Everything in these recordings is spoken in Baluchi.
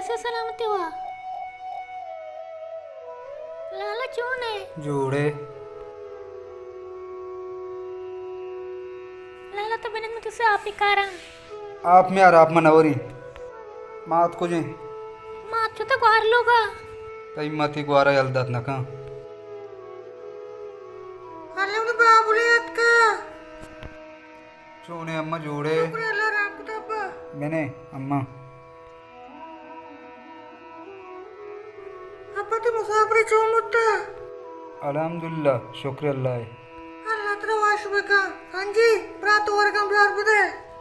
سے سلامتی وا۔ لالا چون ئے؟ جوڑ ئے۔ لالا تو بنند، من تو سے آپی کاراں۔ آپ میار، آپ من نوری۔ مات کجیں؟ مات چو تو گوار لوگا۔ تئی ماتی گوارا یل دات نکاں۔ الم بابلے اتکا۔ چون ئے اماں، جوڑ ئے؟ شکر اللہ، رحم کتا ابا۔ بنے اماں۔ ابا تئی مسافری چون بوتا؟ الحمدللہ، شکر اللہ ءِ۔ اللہ ترا وش بکن۔ ہنجی، برات ورگاں بیار بدے۔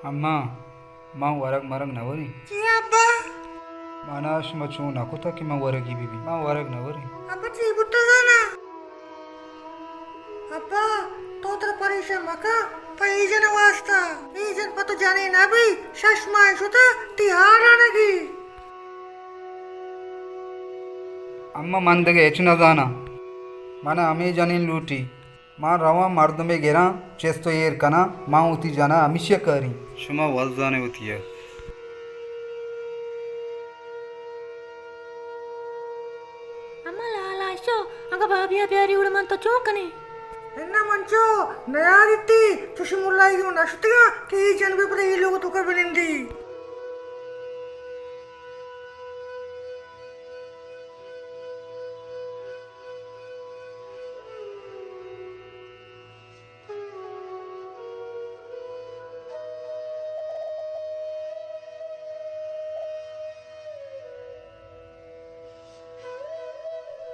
اماں، من ورگ مرگ نہ وریں۔ چیا ابا؟ مانا شما چون نہ کتا کہ من ورگی بہ بی۔ من ورگ نہ وریں۔ ابا چی بوتا زانا؟ ابا، تو ترا پریشان مکن، پہ اے جن واسطہ۔ اے جن پہ تو جنین نہ بی، شش ماہ شتا، تی حال آنگی۔ اما من دگہ ہچ نہ زاناں۔ من ہمے جنین لوٹی۔ من رواں مردمے گراں، چست و ایر کناں، من وتی جنا ہمیشی ءَ کاریں۔ شما وت زانے وتی ءَ۔ اما لالا شو، اگاں بابی ءَ بیاری گڑا من تو چون کنیں؟ اناں من چو نیاریتی، چوشی ملائی گوں نشتگاں کہ اے جن بہ پدا اے لوگ توکا بنندی۔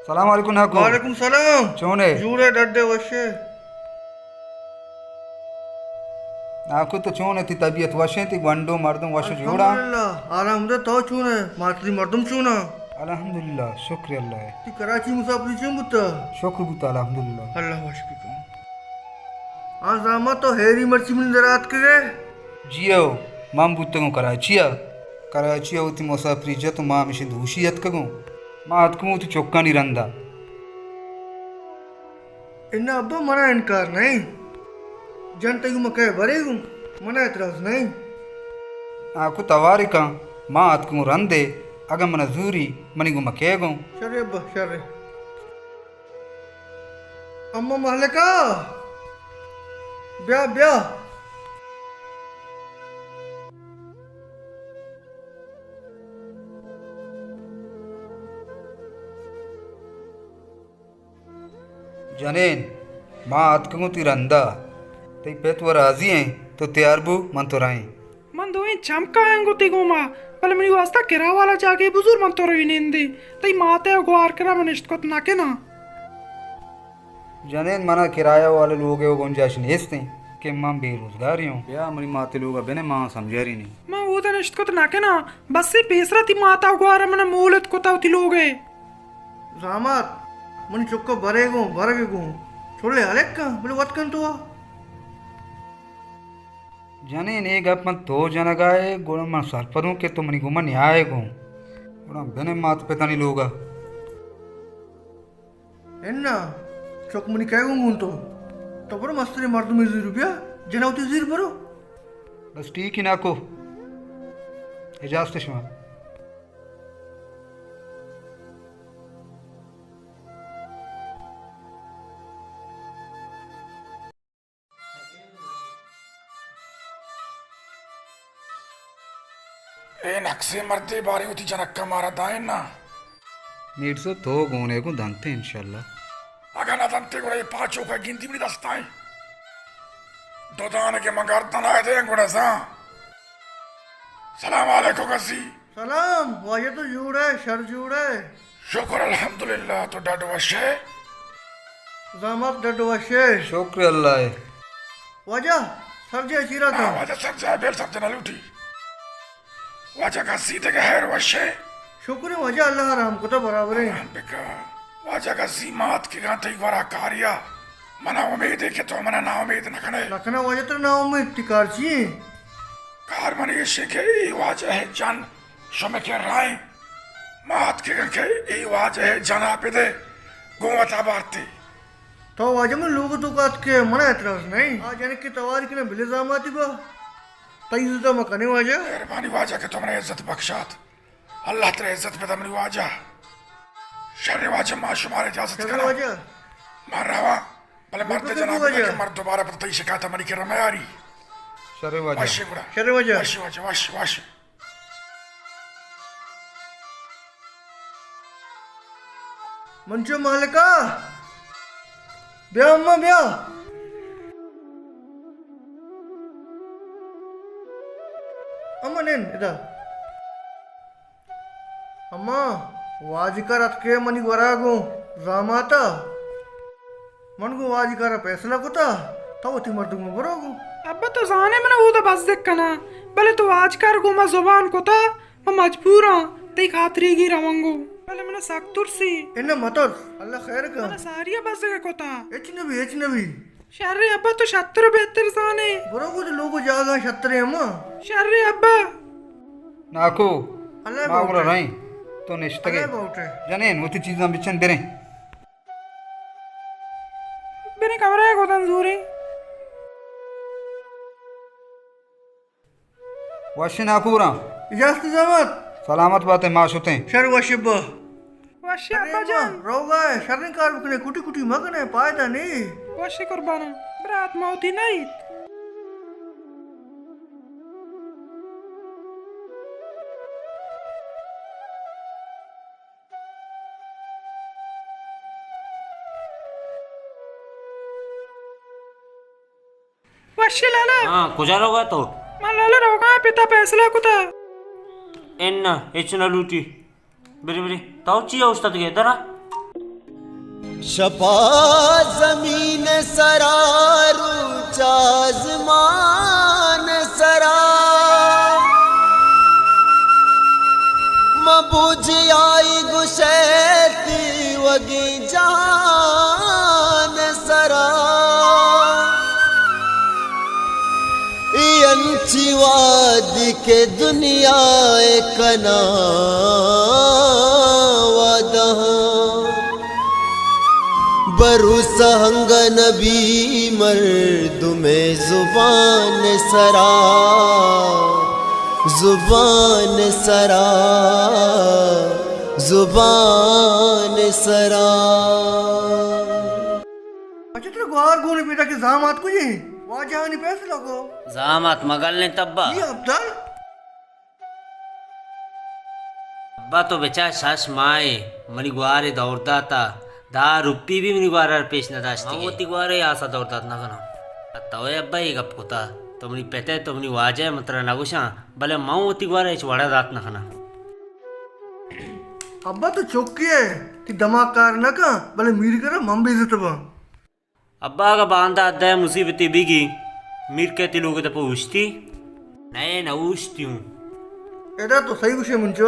سلام علیکم ناکو۔ وعلیکم سلام۔ چون ئے؟ جوڑ ئے، ڈڈ ئے، وش ئے؟ ناکو تو چون ئے؟ تئی طبیعت وش انت؟ تئی گونڈو مردم وش جوڑ آں؟ الحمدللہ، الحمدللہ۔ تو چون ئے؟ ماتری مردم چون آں؟ الحمدللہ، شکر اللہ ءِ۔ تئی کراچی مسافری چون بوتا؟ شکر بوتا، الحمدللہ۔ اللہ وش بکن۔ آ زامات تو ہیری مرچی منی در آتکگ ئے؟ جی ہو، من بوتگوں کراچی ءَ۔ کراچی ءَ وتی مسافری جت و ما ہمیشی دوشی اتکگوں۔ ما اتکگوں وتی چکانی رندا۔ اناں ابا، منا انکار نہ انت۔ جن تئی گوما کئے برے گوں، منا اعتراض نہ انت۔ آ کو توارے کن، ما اتکگوں رندے، اگاں منا زوری، منی گوما کئے گوں۔ شرے ابا، شرے۔ اما مہلکا، بیا، بیا۔ جنین، ما آتکگوں تئی رندا۔ تئی پت و راضی ایں، تو تیار بو، من تو رائیں۔ من دوئیں چم کایاں گوں تئی گوما، بلے منی واستا کرایہ والا جاگہے بزور، من تو روی نندیں۔ تئی ماتے و گوار کرا من اشت کت نہ کناں۔ جنین، منا کرایہ والے لوگے و گنجائش نیست ایں کہ من بے روزگارے اوں۔ بیا منی ماتے لوگا بنے، ما سمجھارینیں۔ من اودا نشت کت نہ کناں، بس اے پیسرا تئی ماتا و گوارا منا مولت کتا وتی لوگے۔ زامات، منی چکا برے گوں، برگ گوں۔ چلے ہلک کن، بلے وت کن تو آ۔ جنین، اے گپ من تو جنگا ئے، گڑا من سرپدوں کہ تو منی گوما نیائے گوں۔ گڑا بنے مات پتانی لوگا۔ اناں، چک منی کئے گوں گوں تو؟ تو برو مستریں مردمے زیر بیا، جنا وتی زیر برو۔ بس ٹھیک ہے ناکو، اجازت شما۔ اے نکسیں مردے، باریں وتی جنکا مارا دائیں نا۔ میرزا تو گونے گوں دنتے انشاءاللہ۔ اگاں نہ دنتے گڑا اے پاچوکا گندی منی دستائیں۔ دو دانگے من گردن آئے دیں گڑا زاں۔ سلام علیکم غازی۔ سلام، واجہ تو جوڑ ئے، شر جوڑ ئے؟ شکر الحمدللہ، تو ڈڈ وش ئے؟ زامات ڈڈ وش ئے؟ شکر اللہ ءِ۔ واجہ، سر جاہ چیرا کن۔ ہاں، واجہ سر جاہ، بل سر جاہ نہ لوٹی۔ واجہ غازی دگہ خیر وش ئے؟ شکر ایں واجہ، اللہ رحم کتا برابر ایں۔ رحم بکا۔ واجہ غازی ما اتکگاں تئی گورا کاریا۔ منا امید ایں کہ تو منا ناامید نہ کنئے۔ نہ کناں واجہ، ترا ناامید، تئی کار چی ایں؟ کار منی ایش ایں کہ اے واجہ ءِ جن شمئے کرا ایں۔ ما اتکگاں کہ اے واجہ ءِ جنا بدئے، گوں وتا بارتے۔ تو واجہ منی لوگ توکا اتکئے، منا اعتراض نہ ایں۔ آ جنکے تواری کناں، بلے زاماتی با۔ تئی عزتا ما کنیں واجہ۔ مہربانی واجہ کہ تو منا عزت بخشات۔ اللہ ترا عزت بدا منی واجہ۔ شر واجہ، ما شمار اجازت شر کناں۔ واجہ۔ ما رواں، بلے مرد جناب بگو واجہ۔ کہ مرد دوبارہ پتہ تئی شکایت منی کرا میاری۔ شر واجہ۔ وش گڑا۔ شر واجہ۔ وش واجہ، وش، وش۔ منچو مالکا، بیا اماں بیا۔ اماں نین ادا۔ اماں، واجکار اتکے منی گورا گوں زاماتا۔ من گوں واجکارا فیصلہ کتا، تو وتی مردم برو گوں۔ ابا تو زانے من اودا بزدک کناں، بلے تو واجکار گوں ما زبان کتا، من مجبوراں تئی خاطریگی روانگو، بلے من سک ترسی۔ اناں مترس، اللہ خیر کا۔ من ساریا بزدک کتا۔ اچ نبی، اچ نبی۔ شریں ابا، تو شتر و بہتر زانے۔ برو گوں تو لوگ و جاگہ شتریں اماں۔ شریں ابا۔ ناکو، اللہ ما گڑا باوٹے۔ رہیں، تو نشتگے۔ اللہ باوٹے۔ جنین، وتی چیزاں بچن بریں۔ بریں کمرہ گودن زوریں۔ وش ناکوراں۔ اجازت زحمت۔ سلامت باتے، ما شتیں۔ شر وش ابا۔ وش ابا جان۔ روگا ہے، شریں کار بکنے، کٹی کٹی مکنے، پائدہ نہیں۔ وش قرباناں، برات موتی نہیں۔ وشی لالا۔ ہاں، کجا روگا تو؟ من لالا روگا، پتا فیصلہ کتا۔ اناں، ہچ نہ لوٹی۔ برے، برے، تو چیا اوشتاتگے؟ درا۔ شپا زمین سرا، روچ آزمان سرا، مبوج آئی گشے تیوگیں جہان سرا۔ اے انچی وہدی کہ دنیا ء کناں وعدہاں، بھروسہ انگہ نبی مردم ء زبان سرا، زبان سرا، زبان سرا۔ اچھا، ترا گوہار گون پیدا کہ زامات کجے؟ واجہانی فیصلہ کو۔ زامات مگل نے تبا۔ یہ ابدال۔ ابا تو بچار شش ماہ ء منی گوارے دور داتا، دہ روپی بھی منی گوارا پیش نہ داشتی۔ من وتی گوارے آسا دور دات نہ کناں۔ تو اے ابا اے گپ کتا، تو منی پت ئے، تو منی واجہ ئے، من ترا نہ گوشاں، بلے من وتی گوارا ہچ وڑا دات نہ کناں۔ ابا تو چکے ئے، تی دماغ کار نہ کن، بلے میر کرا من بے عزت باں۔ ابا اگاں باندا دہ مصیبتے بیگی، میر کئے تی لوگ دپا اوشتی؟ نئے، نہ اوشتی ہوں۔ ادا تو صحیح گوشے منچو۔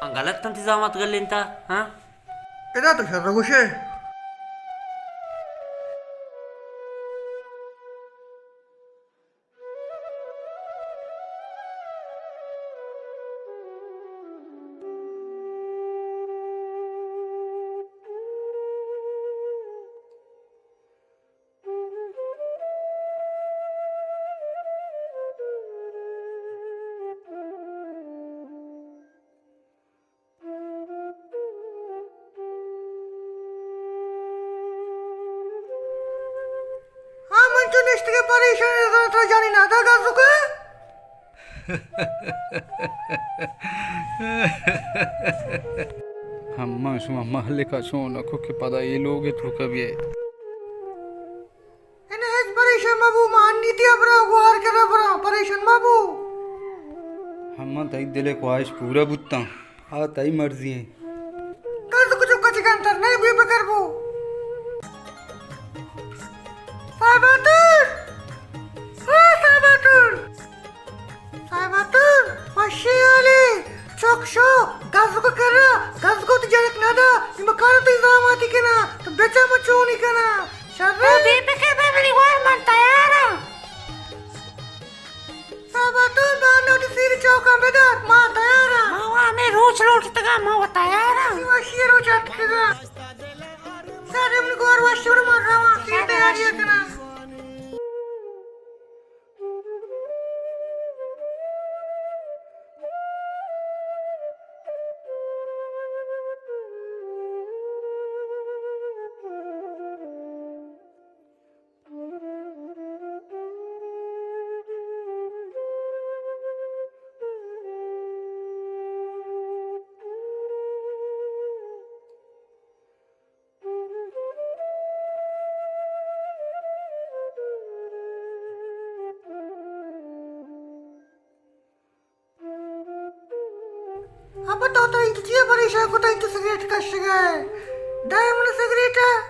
ہاں، غلط تنتی زامات گلینتا، ہاں؟ ادا تو شر گوشے۔ ہاں، من چو نشتگے پریشان، زاناں ترا جانی نادا گزوکا۔ ہم من شما مہلکا چون اکو کہ پدا اے لوگ توکا بیئے۔ اناں ہچ پریشان مبو، ما انی تئی ہبرا گوہار کرا براں، پریشان مبو۔ ہم من تئی دل ء خواہش پورا بوتاں، آ تئی مرضی ایں۔ کس کچو کچ کنتر نہیں، بے فکر بو۔ صاحباتون! او صاحباتون! صاحباتون، وشی حالی، چک شو، گزگو کرا، گزگو تی جنک ندا، نی مکارا تی زاماتی کنا، تو بچا ما چونی کنا، شر؟ تو بے فکر بے منی گوار، من تیاراں۔ صاحباتون، باندا تی سیر چوکاں بدار، ما تیاراں۔ ما وا ہمے روچ لوٹتگا، ما وا تیاراں۔ وشی روچ اتکگا۔ سارے منی گوار وش، ما رواں، سیر تیاری کنا۔ ابا تو تو انچو چیا پریشان کتا، انچو سگریٹ کشگا ئے؟ دائم من سگریٹ ءَ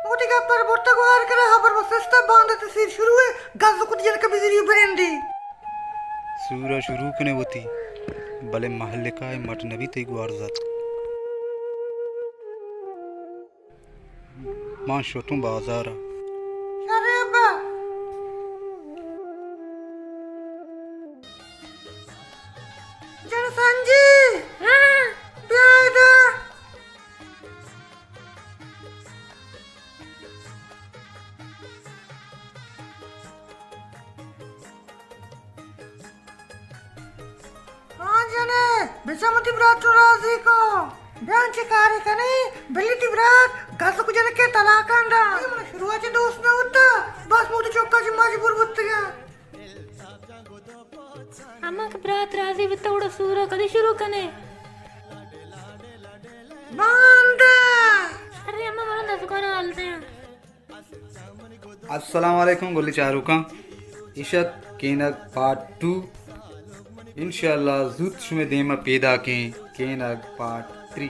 وتی گپ ءَ برتگ وار کرا، ہبر بس است، باندا تئی سیر شروع ئے، گز کت جنک بزری برندی۔ سورا شروع کنے وتی، بلے مہلکا ءِ مٹ نبی تئی گوار زت۔ من شتوں بازار ءَ۔ شریں ابا۔ جن سنجی، ہاں؟ بیا ادا۔ ہاں جنے، بچا من تئی برات ءَ راضی کو۔ بیا انچیں کارے کنے، بلے تئی برات گز کجنکے طلاقاں دا۔ من شروع ءَ چہ دوست نہ بوتا، بس من وتی چکا چہ مجبور بوتگاں۔ اما کہ برات راضی بوتا، گڑا سورا کدی شروع کنے؟ باندا۔ ارے اما، من دزگانا حال دیاں۔ السلام علیکم گلی چاروکاں، ایشت کینگ پارٹ ٹو۔ انشاءاللہ زوت شمے دیما پیداکیں کینگ پارٹ تھری۔